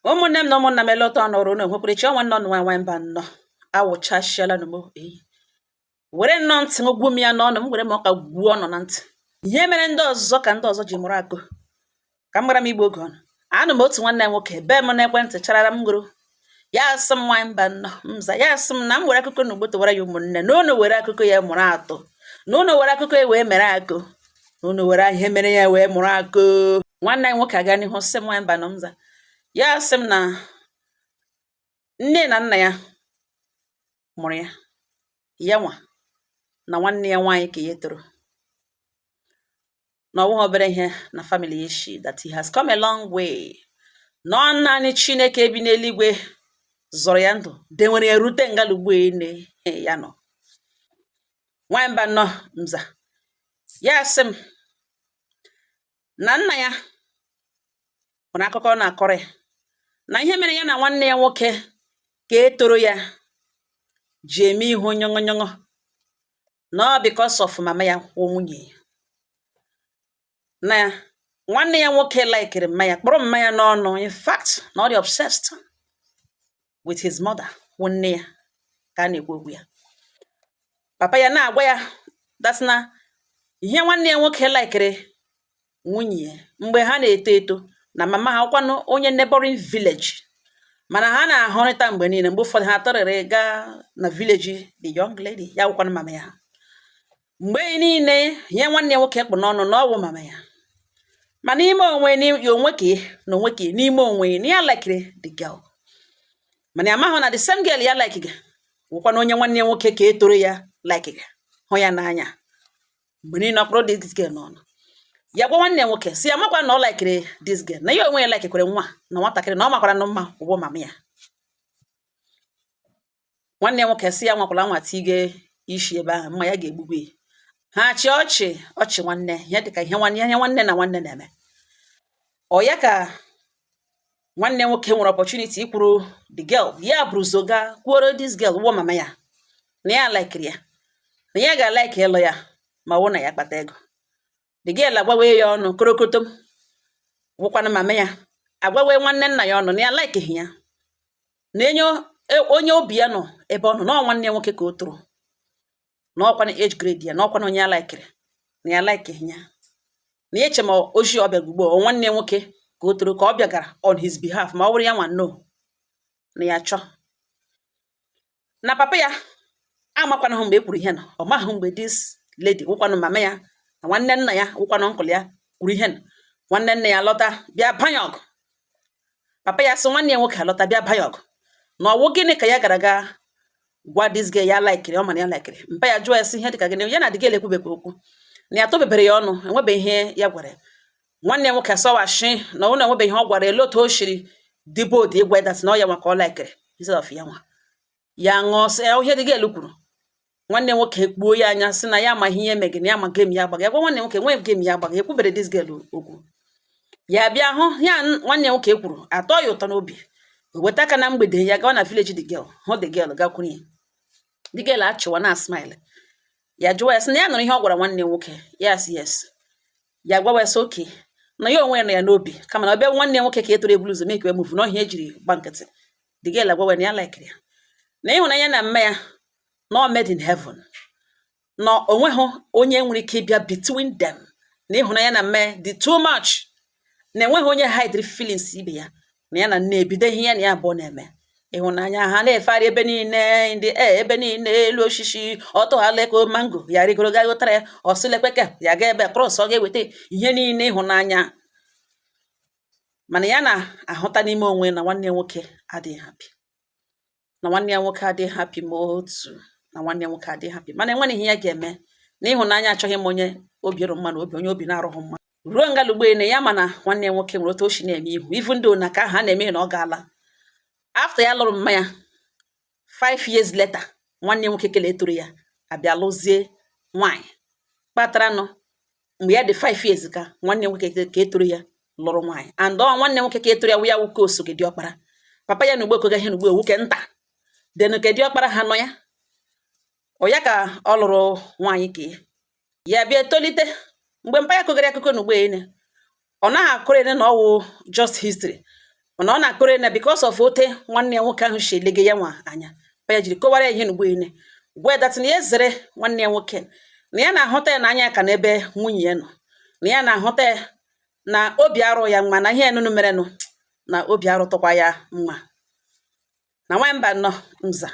Ụmụnne m na ụmụnna m, eleta ọnụrụ unu nwekwara ọnwa nnọ nwa nwa mba nnọọ awụchasịala m eyi were nnọọ ntị m gwu m ya n'ọnụ m, were m ọka gwuo ọnụ na ntị. Ihe mere ndị ọzọ ka ndị ọzọ ji mụrụ akụ ka m gbara m igbo oge ọnụ. Anụ m otu nwanne m nwoke bee m n'ekwentị charara m gụrụ ya, asị m nwaanyị mba nnọọ mza ya, asị m na m were akụkọ na ugbo tụwara ya. Ụmụnne na unu were akụkọ ya mụrụ atụ, na unu were akụkọ ya wee mere akụ, na unu were ihe mere ya wee mụrụ akụ. Nwanne anyị nwoke aga n'ihu sị m nwaanyị mba nọ mza ya, asị m na nne na nna ya mụrụ ya, ya nwa na nwanne ya nwaanyị ka ya toro, na ọ bụghị obere ihe na family ya shi, that he has come a long way, na ọ naanị Chineke bi n'eluigwe zọrọ ya ndụ denwere ya rute ngalugbu ene ya nọ. Nwaanyị mba nnọọ mza ya, sị m na nna ya nwere akụkọ ọ na-akọrọ ya, na ihe mere ya na nwanne ya nwoke ka e toro ya ji eme ihu nyọṅụ nyọṅụ na ọ because of mama ya wụ nwunye ya, na nwanne ya nwoke likeri mma ya, kpọrọ mma ya n'ọnụ. In fact, na ọ dị obsessed with his mother, wụ nne ya ka a na-ekwu okwu ya. Papa ya na-agwa ya that na ihe nwanne ya nwoke likeri nwunye ya mgbe ha na-eto eto, na mama ha kwanụ onye neighboring village, mana ha na-ahụrịta mgbe niile. Mgbe ụfọdụ ha tọrịrị gaa na village the young lady ya, wụkwanụ mama ya. Mgbe niile ihe nwanne ya nwoke kpụ n'ọnụ na ọ wụ mama ya, ma n'ime onwe ya, onwe ka na onwe ka n'ime onwe ya, na ya likeri the girl, mana ya amaghị na the same girl ya like gị wụkwanụ onye nwanne ya nwoke ka e toro ya like gị, hụ ya n'anya mgbe niile. Ọ kpụrụ this girl n'ọnụ, ya gwa nwanne ya nwoke si ya makwa na ọ likeri this girl, na ya onwe ya likekwere nwa na nwatakịrị, na ọ makwara na mma ụgbọ mama ya. Nwanne ya nwoke si ya nwakwala nwa tige isi ebe ahụ, mma ya ga-egbugbu ya. Ha chị ọchị ọchị nwanne ihe dịka ihe nwanne, ihe nwanne na nwanne na-eme. Ọ ya ka nwanne nwoke nwere opportunity ikwuru the girl, ya buru zoga kwuoro this girl wụ mama ya na ya likeri ya, na ya ga-alike ịlụ ya ma wụ na ya kpata ego. The girl agwawe ya ọnụ korokotom, wụkwanụ mama ya agwawe nwanne nna ya ọnụ na ya likeghị ya, na enye onye obi ya nọ ebe ọ nọ na ọ nwanne ya nwoke ka o toro, na ọkwanụ age grade ya, na ọkwanụ onye ya likeri, na ya likeghị ya, na ya eche ma oshi ọ bịara ugbu a, ọ nwanne ya nwoke ka o toro ka ọ bịagara on his behalf, ma ọ bụrụ ya nwa no na ya chọọ. Na papa ya amakwanahụ mgbe e kwuru ihe nọ, ọ mahụ mgbe this lady wụkwanụ mama ya na nwanne nna ya wụkwanụ uncle ya kwuru ihe nọ. Nwanne nna ya lọta bịa banye ọgụ. Papa ya sị nwanne ya nwoke alọta bịa banye ọgụ, na ọwụ gịnị ka ya gara ga gwa this girl ya likeri, ọ mana ya likeri. Mpa ya jụọ ya sị ihe dịka gịnị, ya na the girl ekwubekwa okwu, na ya tobebere ya ọnụ, enwebe ihe ya gwara ya. Nwanne ya nwoke asọwashi na ọ na-enwebe ihe ọ gwara ele otu o shiri dị bold ịgwa ya that na ọ ya nwa ka ọ likeri instead of ya nwa. Ya ṅụọ sị ihe the girl kwuru. Nwanne nwoke kpuo ya anya sị na ya amaghị ihe emege, na ya ma game ya agbaga. Ya gwa nwanne nwoke nwe game ya agbaga, ekwubere this girl okwu. Ya bịa hụ ya nwanne nwoke kwuru atọ ya ụtọ n'obi, o weta aka na mgbede ya gawa na village the girl, hụ the girl, gakwuru ya. The girl achịwa na smile. Ya jụwa ya sị na ya nụrụ ihe ọ gwara nwanne nwoke. Ya sị yes. Ya gwawa ya sị okay, na ya onwe ya nọ ya n'obi, kama na ọ bịa nwanne ya nwoke ka e toro ebulu ụzọ make move n'ọhịa ejiri gba nkịtị. The girl agwawa na ya likeri ya, na ịhụnanya na mma ya na ọ made in heaven, na onweghị onye nwere ike ịbịa between them, na ịhụnanya na mma ya dị too much, na enweghị onye hide feelings ibe ya, na ya na nne ebido ihe ya na ya abụọ na-eme. Ịhụnanya ha na-efegharị ebe niile, ndị e ebe niile, elu osisi ọtụghaleko mango ya rigoro ga ghọtara ya, ọsịlekweke ya ga ebe cross ọ ga-eweta ihe niile ịhụnanya. Mana ya na-ahụta n'ime onwe na nwanne ya nwoke adịghị happy, na nwanne ya nwoke adịghị happy ma otu, na nwanne ya nwoke adịghị happy, mana enwere ihe ya ga-eme na ịhụnanya achọghị m onye obi rụ mma na obi onye obi na-arụghị mma ruo ngalugbo ya. Mana nwanne ya nwoke nwere otu o si na-eme ihu, even though na ka ahụ a na-eme na ọ gaala after ya lụrụ mma ya 5 years later, nwanne ya nwoke kele toro ya abịa lụzie nwaanyị kpataranụ. Mgbe ya dị 5 years ka nwanne ya nwoke ka etoro ya lụrụ nwaanyị, and ọ nwanne nwoke ka etoro ya wụ ya nwoke osoge diọkpara papa ya na ugbo ekoga ihe na ugbo nwoke nta den ke diọkpara ha nọ ya. Ọ ya ka ọ lụrụ nwaanyị ka ya bịa etolite. Mgbe mpa ya kụgara akụkọ n'ugbo ene, ọ naghị akụrụ ene na ọwụ just history. Mana ọ na-akụrụ na because of ote nwanne ya nwoke ahụ si elege ya nwa anya. Papa ya jiri kọwara ya ihe n'ugbo ine, gwa ya that na ya ezere nwanne ya nwoke, na ya na-ahụta ya n'anya ka n'ebe nwunye ya nọ, na ya na-ahụta ya na obi arụ ya mma, na ihe nụnụ merenụ na obi arụtụkwa ya mma. Na nwa mba nọ nza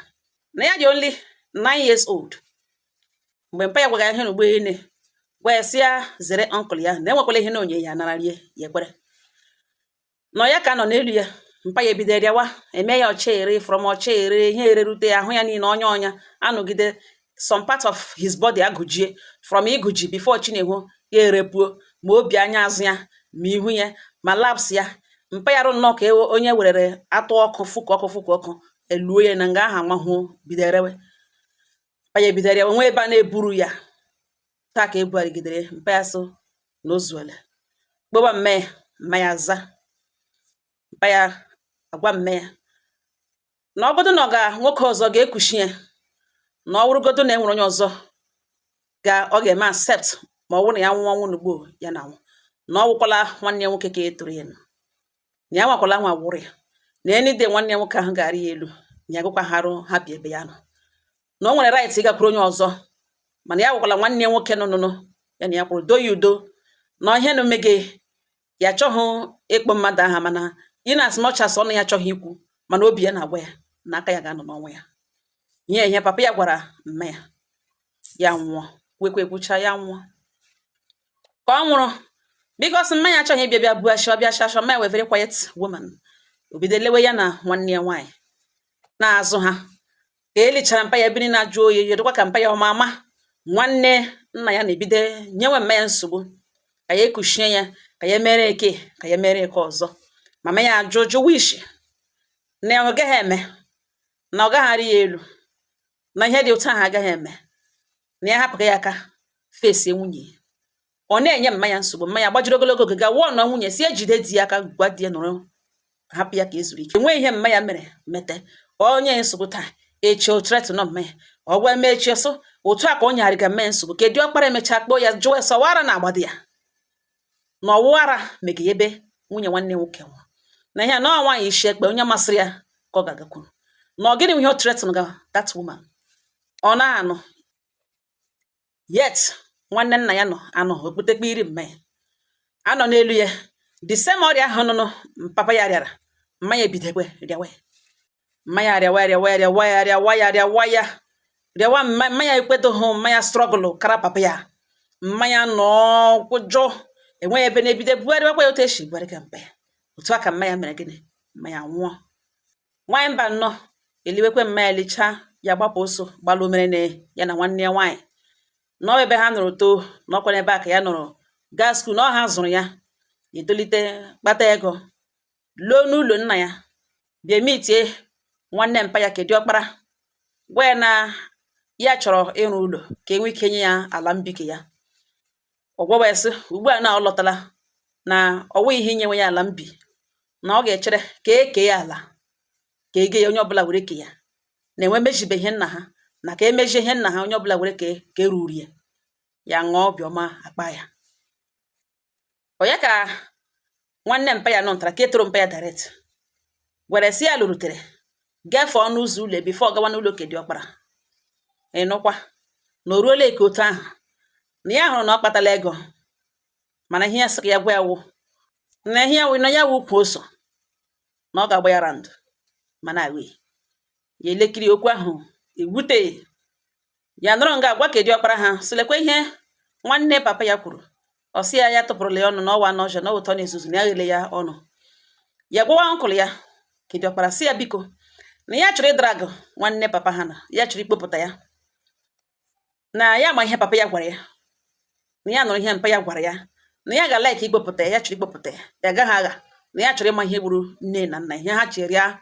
na ya dị only 9 years old mgbe mpa ya gwara ya ihe n'ugbo ine, gwa ya sị ya zere uncle ya, na enwekwala ihe na onye ya nara rie ya ekwere nọ ya ka nọ n'elu ya. Mpa ya ebido rịawa, eme ya ọcha ere from ọcha ere ihe ererute ya ahụ ya niile, ọnya ọnya anọgide, some part of his body agụjie from ịgụji before Chinehu ya erepuo, ma obi anya azụ ya, ma ihu ya, ma laps ya. Mpa ya rụ nnọọ ka onye werere atụ ọkụ fụkọ ọkụ fụkọ ọkụ eluo ya na nga ahụ amahụo, bido erewe. Mpa ya ebidoro ya onwe ebe a na-eburu ya taa ka ebugharịgidere. Mpa ya so na o zuole kpọba mme ya, mma ya za. Mpa ya agwa mme ya na ọ bụrụ na ọ ga nwoke ọzọ ga-ekushi ya, na ọ wụrụgodu na e nwere onye ọzọ ga ọ ga-eme accept, ma ọ bụrụ na ya nwụọ ọnwụ n'ugbo ya na anwụ, na ọ wụkwala nwanne ya nwoke ka e toro ya nụ, na ya nwakwala nwa wụrụ ya, na any day nwanne ya nwoke ahụ ga-arị ya elu, na ya gakwa harụ hapụ ebe ya nọ, na o nwere right ịgakwuru onye ọzọ, mana ya wụkwala nwanne ya nwoke nọ nụnụ ya na ya kwụrụ doo ya udo na ihe na omege ya achọghị ịkpọ mmadụ aha. Mana in as much as ọnụ ya achọghị ikwu, mana obi ya na-agwa ya na aka ya ga-anọ n'ọnwa ya. Ihe ihe papa ya gwara mma ya, ya nwụọ kwekwe kwucha ya nwụọ. Ka ọ nwụrụ, because mma ya achọghị ịbịa bịa buashi ọbịa shashọ. Mma ya wee very quiet woman. O bido lewe ya na nwanne ya nwaanyị na-azụ ha. Ka elichara mpa ya, biri na-ajụ oyi ya, dịkwa ka mpa ya ọma ama nwanne nna ya na-ebido nyewe mma ya nsogbu, ka ya ekushie ya, ka ya mere eke, ka ya mere eke ọzọ. Mama ya ajụ jụ wish na ọ gaghị eme, na ọ gaghị arị ya elu, na ihe dị otu ahụ agaghị eme, na ya hapụghị ya aka fesie nwunye ya. Ọ na-enye mma ya nsogbu. Mma ya gbajiri ogologo oge ga wụọ na nwunye si ejide di ya aka, gwa di ya nọrọ, hapụ ya ka ezuru ike. Enweghị ihe mma ya mere mete onye nsogbu. Taa echi o threaten nọ mma ya, ọ gwa emechi so otu a ka o nyegharịga mma ya nsogbu. Ka diọkpara emechaa kpọọ ya, jụọ ya sọ wara na agbado ya na ọwụ ara mege ebe nwunye nwanne nwoke nwụrụ, na ihe a na ọ nwaanyị isi ekpe onye masịrị ya ka ọ ga-agakwuru, na ọ gịnị ihe o threaten ga that woman. Ọ na-anụ yet nwanne nna ya nọ anọ okputekpe iri mma ya anọ n'elu ya, the same ọrịa ahụ nụnụ papa ya rịara. Mma ya ebidokwe rịawa ya, mma ya rịawa rịawa rịawa ya rịawa ya rịawa ya rịawa. Mma ya ekwedoghị, mma ya struggle kara papa ya. Mma ya nọ kwụjọ, enweghị ebe na-ebido bugharịwakwa ya otu esi bugharịga mpa ya. Otu a ka mma ya mere gịnị, mma ya nwụọ. Nwaanyị mba nnọọ eliwekwe mma ya lichaa ya, gbapụ ọsọ gbalụ mere na ya na nwanne ya nwaanyị nọ ebe ha nụrụ too, nọkwa n'ebe a ka ya nụrụ gaa school, na ọ ha zụrụ ya. Etolite, kpata ego, luo n'ụlọ nna ya, bịa mitie nwanne mpa ya ke diọkpara, gwa ya na ya chọrọ ịrụ ụlọ ka enwe ike nye ya ala mbike ya. Ọ gwawa ya sị ugbu a na ọ lọtala, na ọ wụghị ihe inyenwe ya ala mbi, na ọ ga-echere ka e kee ya ala, ka ego ya onye ọbụla were ke ya, na-enwe mejibe ihe nna ha, na ka emejie ihe nna ha, onye ọbụla were ke ka eruru ya. Ya ṅụọ obiọma akpa ya. Ọ ya ka nwanne mpa ya nọ ntara ka etoro mpa ya direct gwere sị ya lụrutere gafee ọnụ ụzọ ụlọ before gawa n'ụlọ ke diọkpara. Ịnụkwa na o ruola eke otu ahụ na ya hụrụ na ọ kpatala ego, mana ihe ya sị ka ya gwa ya wụ na ihe ya wụ na ya wụ ukwu ose, na ọ ga-agba ya round, mana ahụ ya elekiri okwu ahụ ewute ya. Nọrọ nga agwa ke diọkpara ha sị lekwa ihe nwanne papa ya kwuru. Ọ sị ya ya tụpụrụla ya ọnụ na ọwa n'ọjọọ na ụtọ na-ezuzu na ya ghele ya ọnụ. Ya gwawa uncle ya ke diọkpara sị ya biko, na ya chọrọ ịdrag nwanne papa ha, na ya chọrọ ikpopụta ya, na ya ma ihe papa ya gwara ya, na ya nụrụ ihe mpa ya gwara ya, na ya ga like ikpopụta ya. Ya chọrọ ikpopụta ya, ya agaghị agha, na ya chọrọ ịma ihe gburu nne na nna, ihe ha ji rịa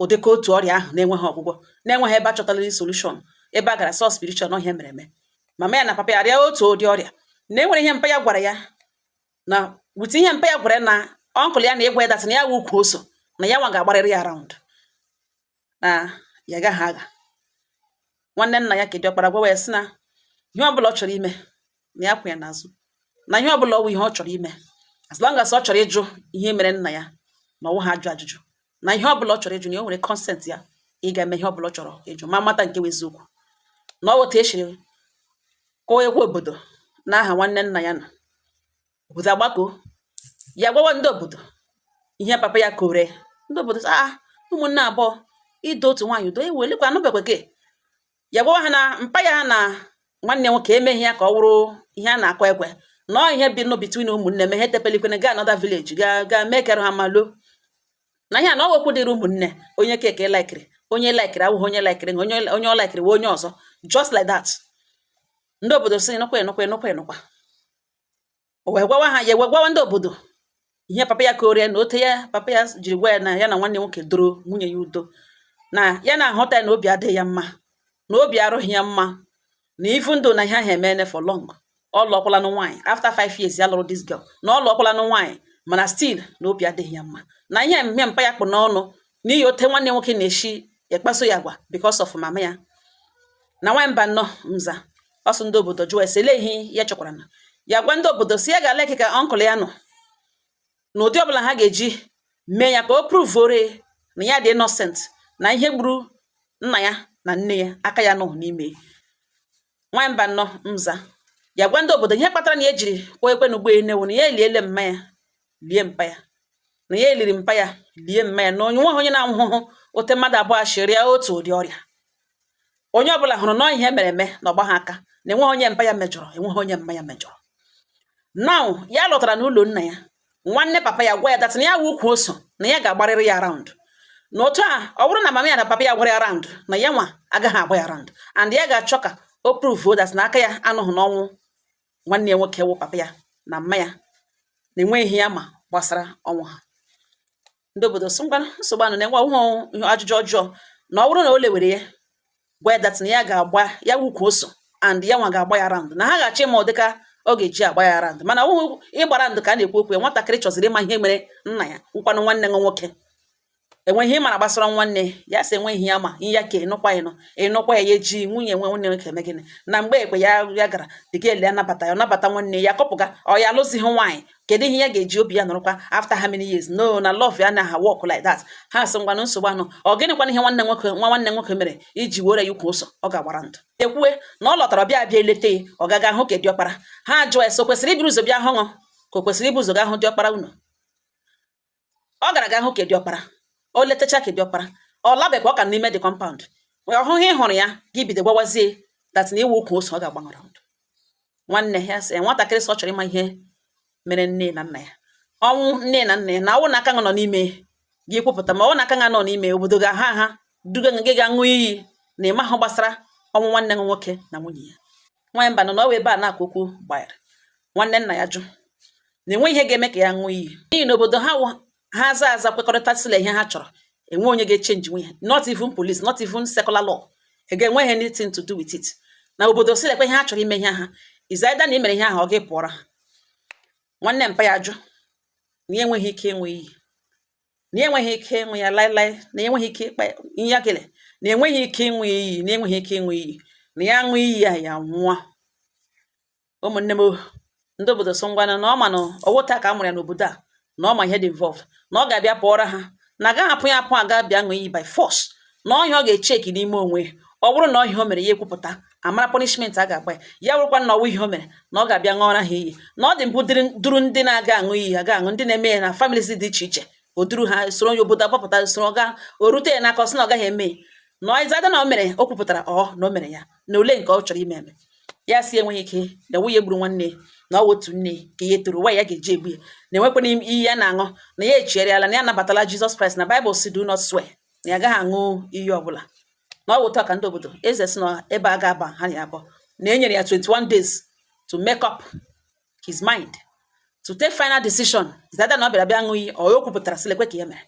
ụdịka otu ọrịa ahụ na-enweghị ọgwụgwọ, na-enweghị ebe a chọtara solution, ebe a gara sọ spiritual na ihe mere eme mama ya na papa ya rịa otu ụdị ọrịa, na enwere ihe mpa ya gwara ya, na with ihe mpa ya gwara ya na uncle ya na ịgwa ya that na ya wụ ukwu ose, na ya nwa ga-agbarịrị ya round, na ya agaghị agha. Nwanne nna ya ke diọkpara gwawa ya sị na ihe ọbụla ọ chọrọ ime, na ya kwụ ya n'azụ, na ihe ọbụla ọ wụ ihe ọ chọrọ ime, as long as ọ chọrọ ịjụ ihe mere nna ya. Na ọwụ ha ajụ ajụjụ na ihe ọbụla ọ chọrọ ịjụ, na ya o nwere consent ya ịga eme ihe ọbụla ọ chọrọ ịjụ, ma mata nke wụ eziokwu. Na ọ otu eshiri kụọ egwu obodo n'aha nwanne nna ya nọ obodo agbakọ, ya gwawa ndị obodo ihe papa ya kore. Ndị obodo sị, "Ah, ụmụnne abụọ ido otu nwaanyị udo ewu elekwa anụbekwe ke." Ya gwawa ha na mpa ya na nwanne nwoke emeghị ya ka ọ wụrụ ihe a na-akọ ekwe, na ọ ihe bi nọ between ụmụnne me ihe tepelikwene gaa another village gaa gaa mee kere ha ma loo na ihe a na ọ okwu dịrị ụmụnne. Onye keke laikiri, onye laikiri awụghị onye laikiri, onye onye ọ laikiri wee onye ọzọ, just like that. Ndị obodo sị, "Ịnụkwa, ịnụkwa, ịnụkwa, ịnụkwa." O wee gwawa ha, ya wee gwawa ndị obodo ihe papa ya korie na ote ya papa ya jiri gwa ya na ya na nwanne nwoke doro nwunye ya udo, na ya na-ahụta ya na obi adịghị ya mma, na obi arụghị ya mma, na even though na ihe ahụ emene for long, ọ lụọkwala nụ nwaanyị after 5 years ya lụrụ this girl, na ọ lụọkwala nụ nwaanyị, mana still na obi adịghị ya mma na ihe mme mpa ya kpụ n'ọnụ n'ihi ote nwanne nwoke na-eshi ekpaso ya agwa because of mama ya na nwaanyị mba nnọọ nza. Ọsọ ndị obodo jụọ ese ele ihe ya chọkwara, na ya gwa ndị obodo si ya ga-ala ka uncle ya nọ n'ụdị ọbụla ha ga-eji mee ya ka o prove na ya dị innocent, na ihe gburu nna ya na nne ya aka ya nọ n'ime. Nwaanyị mba nnọọ nza, ya gwa ndị obodo ihe kpatara na ya ejiri kwuo ekwe na ugbo enewu, na ya eliele mma ya, lie mpa ya, na ya eliri mpa ya, lie mma ya, na onye nweghị onye na-anwụhụ ote mmadụ abụọ ashịrịa otu ụdị ọrịa. Onye ọbụla hụrụ nọọ ihe mere eme na ọgba ha aka, na enweghị onye mpa ya mejọrọ, enweghị onye mma ya mejọrọ. Now ya lọtara n'ụlọ nna ya, nwanne papa ya gwa ya that na ya wụ ukwu oso, na ya ga-agbarịrị ya round, na otu a ọ bụrụ na mama ya na papa ya gwara ya round, na ya nwa agaghị agba ya round, and ya ga-achọ ka o prove that na aka ya anọghị n'ọnwụ nwanne ya nwoke wụ papa ya na mma ya, na enweghị ihe ya ma gbasara ọnwụ ha. Ndị obodo sị, "Ngwa, nsogbu anụ na-enwe ọhụụ ihe ajụjụ ọjọọ, na ọ bụrụ na o lewere ya gwa ya that na ya ga-agba ya wukwu oso and ya nwa ga-agba ya round, na ha ga-achọ ịma ụdịka ọ ga-eji agba ya round, mana ọwụghị ịgba round ka a na-ekwu okwu ya. Nwatakịrị chọziri ịma ihe mere nna ya nkwanụ nwanne nwa nwoke, enwe ihe ị mara gbasara nwanne ya?" Sị enwe ihe ya ma ihe ya ka ịnụkwa ịnụ ịnụkwa ya, ya eji nwunye nwe nwanne nwoke eme gịnị? Na mgbe ekwe ya ya gara dịka ele anabata ya, ọ nabata nwanne ya, kọpụga ọ ya alụzighị nwaanyị, kedu ihe ya ga-eji obi ya nọrọkwa after how many years? No, na love ya anaghị work like that. Ha sị, "Ngwanụ, nsogbu anụ, ọ gịnịkwana ihe nwanne nwoke nwa nwanne nwoke mere iji were ya ukwu ụsọ ọ ga-agbara ndụ?" Ekwue na ọ lọtara bịa bịa eleta ya, ọ gaga hụ ka diọkpara ha jụọ ya sị o kwesịrị iburu ụzọ bịa hụ ṅụ, ka o kwesịrị ibu ụzọ ga hụ diọkpara unu. Ọ gara ga hụ ka diọkpara, o letacha ka diọkpara, ọ labekwa, ọ ka n'ime the compound ọ hụghị ị hụrụ ya, gị bido gwawazie that na iwu ukwu ose ọ ga-agba round. Nwanne ya sị nwatakịrị sị ọ chọrọ ịma ihe mere nne na nna ya, ọnwụ nne na nna ya, na ọwụ na aka nọ n'ime gị kwupụta, ma ọwụ na aka nọ n'ime obodo ga-aha ha duga gị ga-aṅụ iyi na ịmahụ gbasara ọnwụ nwanne gị nwoke na nwunye ya. Nwaanyị mba nọ na ọwa ebe a na-akọ okwu gbanyere nwanne nna ya jụ na enwe ihe ga-eme ka ya ṅụọ iyi, n'ihi na obodo ha wụ ha aza aza kwekọrịtasịla ihe ha chọrọ, enwe onye ga-echange nwe ya, not even police, not even secular law ga-enweghị anything to do with it. Na obodo silekwa ihe ha chọrọ ime ihe ha is either na i mere ihe ahụ ọ gị pụọra ha. Nwanne mpa ya jụ na ya enweghị ike ịṅụ iyi, na ya enweghị ike ịṅụ ya laịlaị, na ya enweghị ike ịkpa ihe ya kele, na enweghị ike ịṅụ iyi, na enweghị ike ịṅụ iyi, na ya ṅụọ iyi ya, ya nwụọ. Ụmụnne m, ndị obodo so ngwanụ na ọ ma na ọwụ taa ka a mụrụ ya n'obodo a, na ọ ma ihe dị involved, na ọ ga-abịa pụọra ha, na agaghị apụ ya apụ aga bịa ṅụọ iyi by force, na ọhịa ọ ga-echeki n'ime onwe. Ọ bụrụ na ọhịa o mere, ya ekwupụta, amara punishment a ga-agba ya. Ya bụrụkwa na ọwụ ihe o mere, na ọ ga-abịa ṅụọra ha iyi, na ọ dị mbụ duru ndị na-aga aṅụ iyi aga aṅụ, ndị na-eme ya na families dị iche iche, o duru ha soro onye obodo agbapụta soro ga o rute ya n'aka, ọ sị na ọ gaghị eme ya, na ọ ịzada na o mere, o kwupụtara ọ na o mere ya, na ole nke ọ chọrọ ime eme. Ya si enweghị ike, na nwunye gburu nwanne na ọ wụ otu nne ka ihe toro nwa ya ga-eji egbu ya, na enwekwana iyi ya na-aṅụ, na ya echigharịala, na ya anabatala Jizọs Kraịst, na Baịbụl si do not swear, na ya agaghị aṅụ iyi ọbụla. Na ọ wụ otu a ka ndị obodo eze si na ebe a ga-aba ha na ya abụọ, na e nyere ya 21 days to make up his mind, to take final decision, is either na ọ bịara bịa ṅụ iyi, ọ o kwupụtara sị lekwe ka ya mere.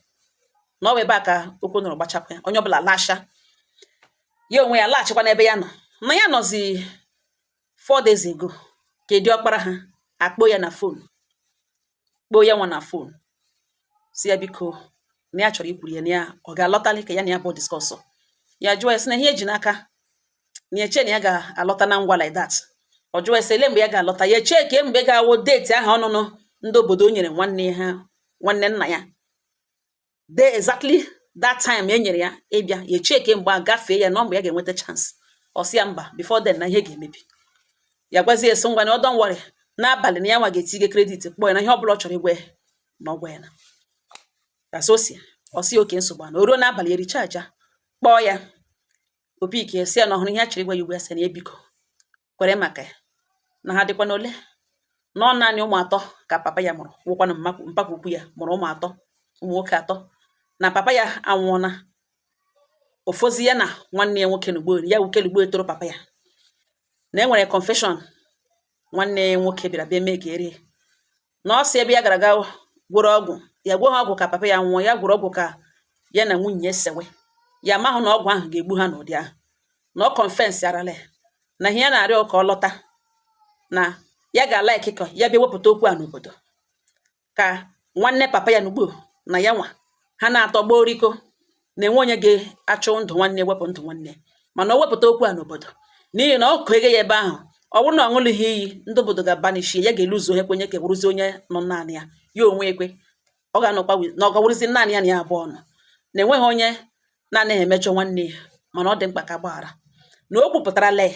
Na ọ bụ ebe a ka okwu nọrọ gbachakwa ya, onye ọbụla lasha, ya onwe ya laghachikwa n'ebe ya nọ, na ya nọzi 4 days ago ka diọkpara ha akpọ ya na phone, kpọọ ya nwa na phone, si ya biko, na ya chọrọ ikwuru ya, na ya ọ ga-alọtali ka ya na ya bụ discuss. Ya jụọ ya sị na ihe eji n'aka na eche na ya ga-alọta na ngwa like that. Ọ jụọ ya sị ele mgbe ya ga-alọta, ya echee ka mgbe ga-awụ date ahụ ọnụnụ ndị obodo o nyere nwanne ha, nwanne nna ya. Day exactly that time e nyere ya ịbịa, ya echeke mgbe a gafee ya na mgbe ya ga-enweta chance. Ọ sị ya mba, before then na ihe ga-emebi. Ya gwazie eso, ngwa, na ọ don't worry, n'abalị na ya nwa ga-etinye credit kpọọ ya na ihe ọbụla ọ chọrọ ịgwa ya na ọ gwa ya na ya so si. Ọ sị oke nsogbu a na o ruo n'abalị, ericha aja, kpọọ ya opi ike, si ya na ọhụrụ ihe a chọrọ ịgwa ya ugbu ya, sị na ya biko kwere maka ya na ha dịkwa n'ole na ọ naanị ụmụ atọ ka papa ya mụrụ, wụkwanụ mpakwa ukwu ya mụrụ ụmụ atọ, ụmụ nwoke atọ, na papa ya anwụọna, ofozi ya na nwanne ya nwoke na ugbo ya wuke ugbo toro papa ya, na e nwere confession nwanne ya nwoke bịara bịa mee ka erie, na ọ sị ebe ya gara ga gworo ọgwụ, ya gwuo ha ọgwụ ka papa ya nwụọ, ya gworo ọgwụ ka ya na nwunye ya sewe, ya amahụ na ọgwụ ahụ ga-egbu ha n'ụdị ahụ, na ọ confess arala ya, na ihe ya na-arịọ ka ọ lọta, na ya ga-ala ikikọ ya bịa wepụta okwu a n'obodo, ka nwanne papa ya n'ugbo na ya nwa ha na-atọ gboriko, na-enwe onye ga-achụ ndụ nwanne, wepụ ndụ nwanne, mana o wepụta okwu a n'obodo, n'ihi na ọ kụege ya ebe ahụ, ọ bụrụ na ọ ṅụlụghị iyi, ndị obodo ga-abanishi ya, ga-eluzu onye kwenye ka wụrụzi onye nọ naanị ya, ya onwe ekwe ọ ga-anọkwa na ọ gawụrụzi naanị ya na ya abụọ nọ, na enweghị onye na-anaghị emejọ nwanne ya, mana ọ dị mkpa ka gbaghara na o kwupụtarala ya.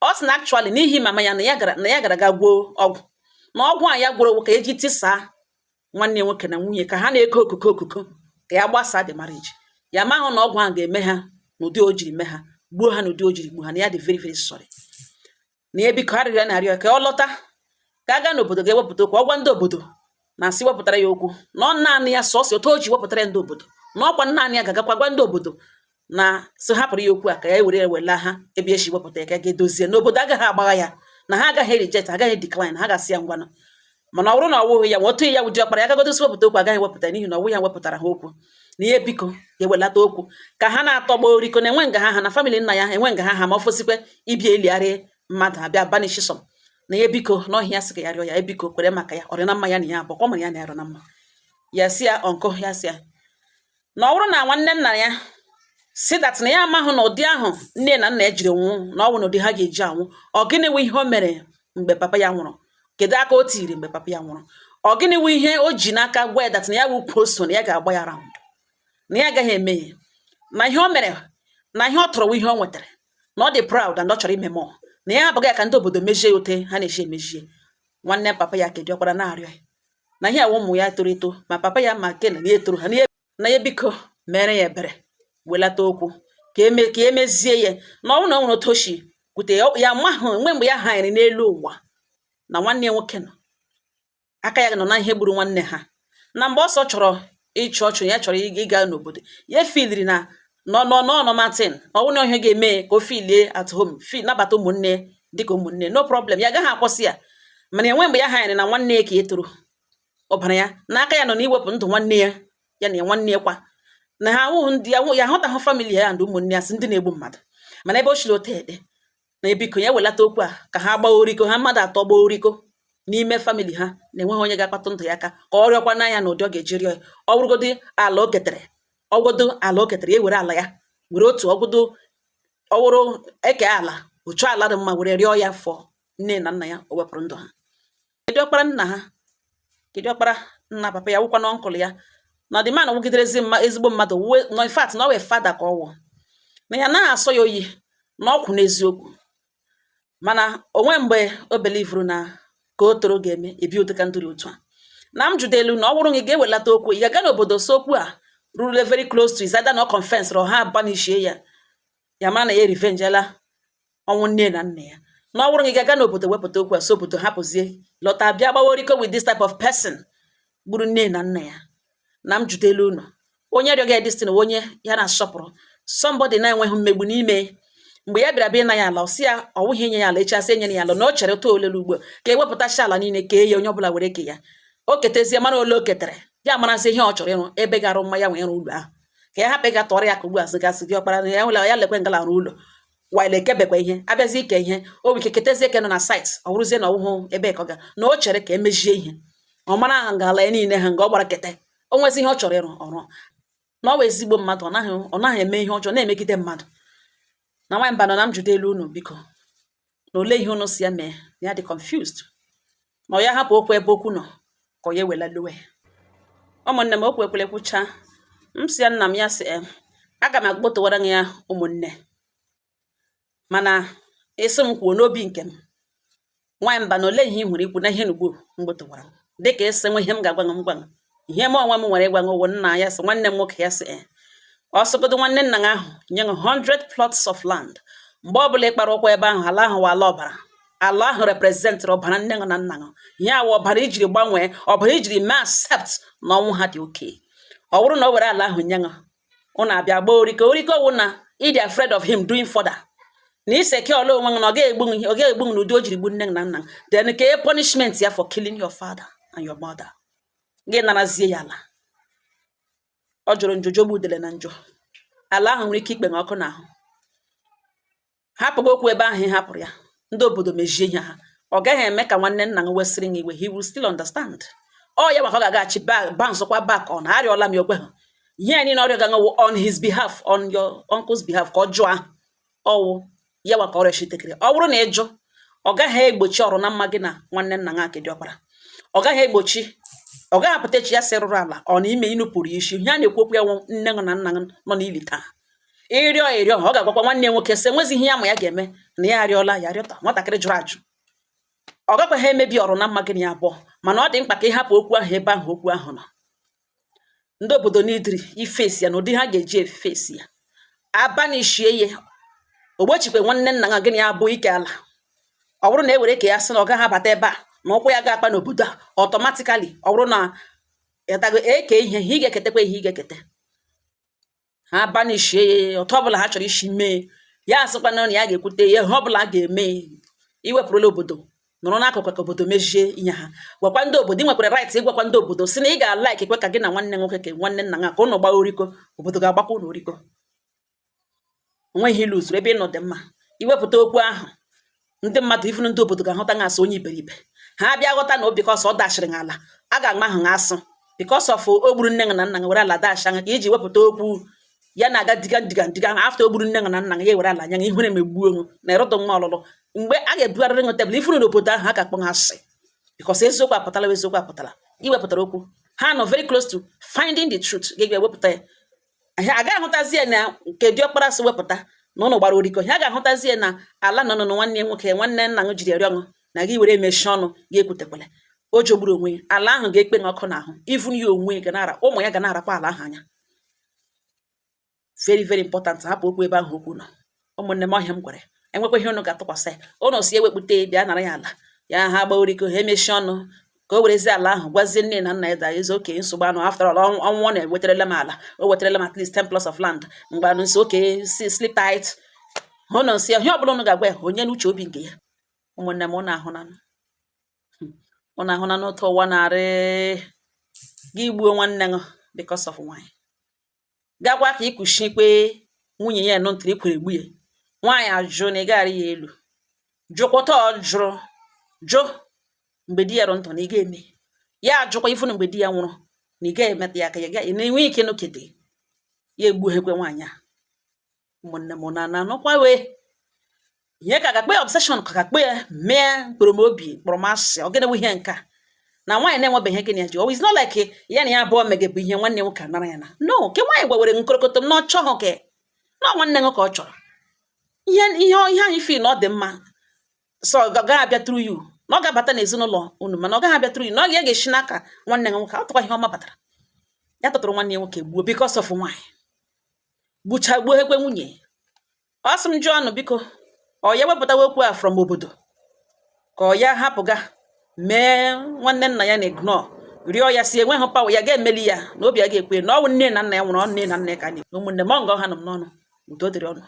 Ọ sị na actually n'ihi mama ya, na ya gara ga gwuo ọgwụ, na ọgwụ a ya gworo ka eji tisaa nwanne ya nwoke na nwunye, ka ha na-eko okuko okuko, ka ya gbasaa the marriage. Ya mahụ na ọgwụ ahụ ga-eme ha n'ụdị o jiri mee ha, gbuo ha n'ụdị o jiri gbuo ha, na ya dị very very sorry, na ya biko arịrịọ na-arịọ ka ọ lọta, ka a gaa n'obodo ga-ewepụta okwu, ọ gwa ndị obodo na asị wepụtara ya okwu, na ọ naanị ya sọsọ otu o ji wepụtara ya ndị obodo, na ọkwa naanị ya ga-agakwa gwa ndị obodo na so hapụrụ ya okwu a, ka ya were ewela ha ebe esi wepụta ya, ka ga-edozie n'obodo, agaghị agbagha ya, na ha agaghị reject, agaghị decline, ha ga-asị ya ngwanụ. Mana ọ bụrụ na ọ wụghị ya nwa otu ya wụ ọkpara ya gagodosi wepụta okwu, agaghị ewepụta, n'ihi na ọ wụ ya wepụtara ha okwu, na ihe biko ga-ewelata okwu ka ha na-atọgba oriko, na enwe nga ha ha na family nna ya enwe nga ha ha, ma ọ fọsikwe ibia eliarị mmadụ abịa banish some, na ihe biko n'ọhịa ya sị ka ya rịọ ya ebiko kwere maka ya, ọrị na mma ya na ya abụọ kwa mara ya na ya na mma. Ya si ya ọnkụ, ya si ya na ọ bụrụ na nwanne nna ya si that na ya amahụ na ụdị ahụ nne na nna ya jiri nwụ, na ọ bụ na ụdị ha ga-eji anwụ. Ọ gịnị wụ ihe o mere mgbe papa ya nwụrụ? Kedu aka o tiri mgbe papa ya nwụrụ? Ọ gịnị wụ ihe o ji n'aka gwa ya that na ya wụ ukwu so na ya ga-agba ya round, na ya agaghị eme ya, na ihe o mere na ihe ọ tọrọ wụ ihe o nwetara, na ọ dị proud and ọ chọrọ ime more, na ya abụghị ya ka ndị obodo mejie ya ote ha na-esi emejie nwanne papa ya kedu ọkpara na-arịọ ya, na ihe awa ụmụ ya toro eto, ma papa ya ma kena na ya etoro ha, na ya biko mere ya ebere, welata okwu ka eme ka emezie ya, na ọ bụrụ na ọ nwere otu o si kwute ya, ya mahụ enwe mgbe ya hanyere n'elu ụwa na nwanne ya nwoke nọ aka ya nọ na ihe gburu nwanne ha, na mgbe ọsọ chọrọ ịchụ ọchụ ya chọrọ ịga n'obodo ya filiri na nọ nọ nọ Martin, ọ bụrụ na ihe ga-eme ka o filie at home, fi nabata ụmụnne dịka ụmụnne, no problem, ya agaghị akwụsị ya. Mana enwe mgbe ya hanyere na nwanne ya ka e toro ọbara ya n'aka ya nọ n'iwepụ ndụ nwanne ya, ya na nwanne ya kwa, na ha ahụhụ ndị ya ya ahụtahụ family ya and ụmụnne ya sị ndị na-egbu mmadụ. Mana ebe o shiri ote ede na ebiko ya welata okwu a ka ha gbaa oriko ha, mmadụ atọ gbaa oriko n'ime family ha, na-enweghị onye ga-akpatụ ndụ ya aka, ka ọ rịọkwa n'anya na ụdị ọ ga-eji rịọ ya. Ọ bụrụgodị ala o ketere, ọgwụgodo ala o ketere, ya were ala ya were otu ọgwụdo, ọ wụrụ eke ala ochu ala dị mma, were rịọ ya fọ nne na nna ya o wepụrụ ndụ ha. Kedu ọkpara nna ha? Kedu ọkpara nna papa ya wụkwa na uncle ya, na the man wụgiderezi mma ezigbo mmadụ wuwe nọ, in fact na ọ wee father ka ọ wụ, na ya naghị asọ ya oyi na ọkwụ n'eziokwu, mana onwe mgbe o belivuru na ka o toro ga-eme ebi ụdịka ndụ dị otu a. Na m jụdelu na ọ bụrụ na ị ga-ewelata okwu, ị ga-aga n'obodo so okwu a rurule very close to is either na ọ confess or ha banishie ya, ya mara na ya revengela ọnwụ nne na nna ya, na ọ bụrụ na ị ga-aga n'obodo wepụta okwu a, so obodo hapụzie lọta bịa gbaworiko with this type of person gburu nne na nna ya. Na m jụdelu unu, onye rịọga this thing, onye ya na-asọpụrụ, somebody na-enweghị mmegbu n'ime mgbe ya bịara bịa ịna ya ala, ọ sị ya ọ wụghị inye ya ala echasị enye ya ala, na o chere otu olele ugbo ka ewepụtacha ala niile kee ya, onye ọbụla were ke ya, o ketezie mara ole o ketere, ya marazi ihe ọ chọrọ ịrụ, ebe ga-arụ mma ya nwee ịrụ ụlọ ahụ, ka ya hapụ ịga tọrọ ya ka ugbu a sịgasị gị ọkpara na ya nwela ya lekwe ngala arụ ụlọ wile ekebekwa ihe abịazi ike ihe o nwere ike ketezie eke nọ na site, ọ bụrụzie na ọwụhụ ebe ka ọ ga na o chere ka emejie ihe, ọ mara nga ala ya niile ha nga ọ gbara kete, o nwezi ihe ọ chọrọ ịrụ ọrụ, na ọ wụ ezigbo mmadụ, ọ naghị eme ihe ọjọọ na-emegide mmadụ. Na nwaanyị mba nọ na m jụde elu unu biko, na olee ihe unu si ya mee, na ya dị confused, na ọ ya hapụ okwu ebe okwu nọ ka ọ ya ewela lowe. Ụmụnne m, okwu ekwele kwucha. M sị ya nna m, ya sị em, aga m akpọtụwara ya ụmụnne, mana ịsị m kwuo n'obi nke m. Nwaanyị mba na ole ihe ị hụrụ ikwu na ihe n'ugbo m gbotowara m, dịka ịsị nwe ihe m ga-agwa m, gwa m ihe m onwe m nwere ịgwa gị. Ụwụ nna ya sị nwanne m nwoke, ya sị e ọsọgodo nwanne nna gị ahụ nye gị 100 plots of land, mgbe ọbụla ị kpara ụkwụ ebe ahụ, ala ahụ wụ ala ọbara. Ala ahụ representịrị ọbara nne gị na nna gị. Ihe awụ ọbara ijiri gbanwee, ọbara ijiri mee accept na ọnwụ ha dị oke. Ọ bụrụ na o were ala ahụ nye gị, ụnụ abịa gbaa oriko oriko, wụ na ị dị afraid of him doing further na iseke ọla onwe gị na ọ ga-egbu gị, ọ ga-egbu gị n'ụdị o jiri gbu nne gị na nna gị. Then ka e punishment ya for killing your father and your mother, gị narazie ya ala. Ọ jụrụ njụ, jọgbu udele na njọ. Ala ahụ nwere ike ikpe gị ọkụ n'ahụ. Hapụghị okwu ebe ahụ ị hapụrụ ya, ndị obodo mejie ihe ha. Ọ gaghị eme ka nwanne nna gị wesịrị gị iwe. He will still understand. Ọ ya maka ọ ga-agaghachi bounce kwa back on. Arịọla m ya, okwe ha. Ihe a niile ọrịa ga-aṅụwụ on his behalf, on your uncle's behalf, ka ọ jụọ ahụ ọwụ ya nwa ka ọrịa shitekere. Ọ bụrụ na ị jụ, ọ gaghị egbochi ọrụ na mma gị na nwanne nna gị akị diọkpara. Ọ gaghị egbochi, ọ gaghị apụta echi ya sị rụrụ ala ọ na ime inupụrụ ya isi. Ihe a na-ekwu okwu ya wụ nne gị na nna gị nọ n'ili taa. Ịrịọ ịrịọ, ọ ga-agwakwa nwanne ya nwoke sị enwezi ihe ya ma ya ga-eme na ya arịọla ya arịọta. Nwatakịrị jụrụ ajụ, ọ gakwaghị emebi ọrụ na mma gị na ya abụọ. Mana ọ dị mkpa ka ị hapụ okwu ahụ ebe ahụ okwu ahụ nọ. Ndị obodo n'idiri ifesi ya na ụdị ha ga-eji efesi ya abanishie ya, ogbochikwe nwanne nna gị na ya abụ ike ala. Ọ bụrụ na e were ka ya sị na ọ gaghị abata ebe a na ụkwụ ya ga-akpa n'obodo a, automatically, ọ bụrụ na ịtago eke ihe ị ga-eketekwa, ihe ị ga-ekete, ha banishie ya. Otu ọbụla ha chọrọ isi mee ya, asịkwana na ya ga-ekwute ya. Ihe ọbụla a ga-eme, iwepụrụla obodo nọrọ n'akụkụ ka obodo mejie ihe ha. Gwakwa ndị obodo, ị nwekwara right ịgwakwa ndị obodo si na ị ga-ala ikekwe ka gị na nwanne nwoke, ka nwanne nna gị, ka ụnụ gbaa oriko. Obodo ga-agbakwa ụnụ oriko. Onweghị ilu usoro ebe ị nọ dị mma iwepụta okwu ahụ. Ndị mmadụ ifunu, ndị obodo ga-ahụta gị asị onye iberibe. Ha bịa ghọta na obi kọsọ ọ dashịrị gị ala, a ga-ama ahụ gị asụ because of o gburu nne gị na nna gị, were ala dash anya ka iji wepụta okwu ya na-aga diga diga diga. After o gburu nne gị na nna gị, ya ewere ala anya gị, ihure megbuo onwe na ịrụdụ nwa ọlụlụ. Mgbe a ga-ebugharịrị gị tebụl ifuru n'obodo ahụ, ha ga-akpọ gị asị because eziokwu apụtala. Eziokwu apụtala, iwepụtara okwu. Ha nọ very close to finding the truth. Gị ga-ewepụta ya, ha agaghị ahụtazi ya na nke diọkpara si wepụta na ụnụ gbara oriko. Ha ga-ahụtazi ya na ala nọ nọ nwanne nwoke, nwanne nna gị jiri arịọ ọṅụ na gị were mechie ọnụ gị ekwutekwala. O jogburu onwe ya. Ala ahụ ga-ekpe gị ọkụ n'ahụ. Even ya onwe ga na-ara, ụmụ ya ga na-arakwa ala ahụ anya. Very very important, hapụ okwu ebe ahụ okwu nọ. Ụmụnne m, ọhịa m gwara enwekwa ihe ụnụ ga-atụkwasị ya. Ụnụ si ewekpute bịa nara ya ala ya, ha gba oriko, ha emechie ọnụ ka o werezie ala ahụ gwazie nne na nna ya da eze oke nsogbu anụ. After all, ọnwụ ọ na-ewetarala m ala, o wetarala m at least 10 plots of land. Mgbe nso oke si sleep tight, hụ na nsị ihe ọbụla ụnụ ga-agwa ya, onye n'uche obi nke ya. Ụmụnne m, ụnụ ahụnanụ, ụnụ ahụna n'otu ụwa na-arị gị gbuo nwanne gị because of nwaanyị. Gakwa ka ikushikwe nwunye ya nụ ntịrị ikwere egbu ya. Nwaanyị ajụ na ị gaghara ya elu jụkwụta. Ọ jụrụ jụ mgbe di ya rụ ndụ na ị ga-eme ya, ajụkwa ifunu mgbe di ya nwụrụ na ị gaghị emeta ya aka ya ga na-enwe ike nụkete ya egbughekwe nwaanyị a. Ụmụnne m, na na anụkwa wee ihe ka ga-akpe obsession, ka ga-akpe ya mee mkpụrụmobi mkpụrụmasị. Ọ gịnị bụ ihe nke a na nwaanyị na-enwebeghị gịnị ya ji? Oh, it's not like ya na ya abụọ mege bụ ihe nwanne nwoke anara ya na no ke nwaanyị gwawere nkorokoto m na ọ chọghị ke na nwanne nwoke ọ chọrọ ihe ihe ihe ahụ ifi na ọ dị mma so ọ gaghị abịa through you, na ọ ga-abata n'ezinụlọ unu, mana ọ gaghị abịa through you, na ọ ga-esi n'aka nwanne nwoke. Ọ tụkwa ihe ọma batara ya tụtụrụ nwanne ya nwoke gbuo because of nwaanyị, gbucha gbuo ekwe nwunye. Ọ sị m jụọ ọnụ, biko, ọ ya wepụtawa okwu a from obodo ka ọ ya hapụga mee nwanne nna ya na ignore rịọ ya si enweghị power ya ga-emeli ya na obi ya ga-ekwe na ọ bụ nne na nna ya nwụrụ, ọ nne na nna ya ka na ụmụnne m. Ọ nga ọha nọ m n'ọnụ. Udo dịrị ọnụ.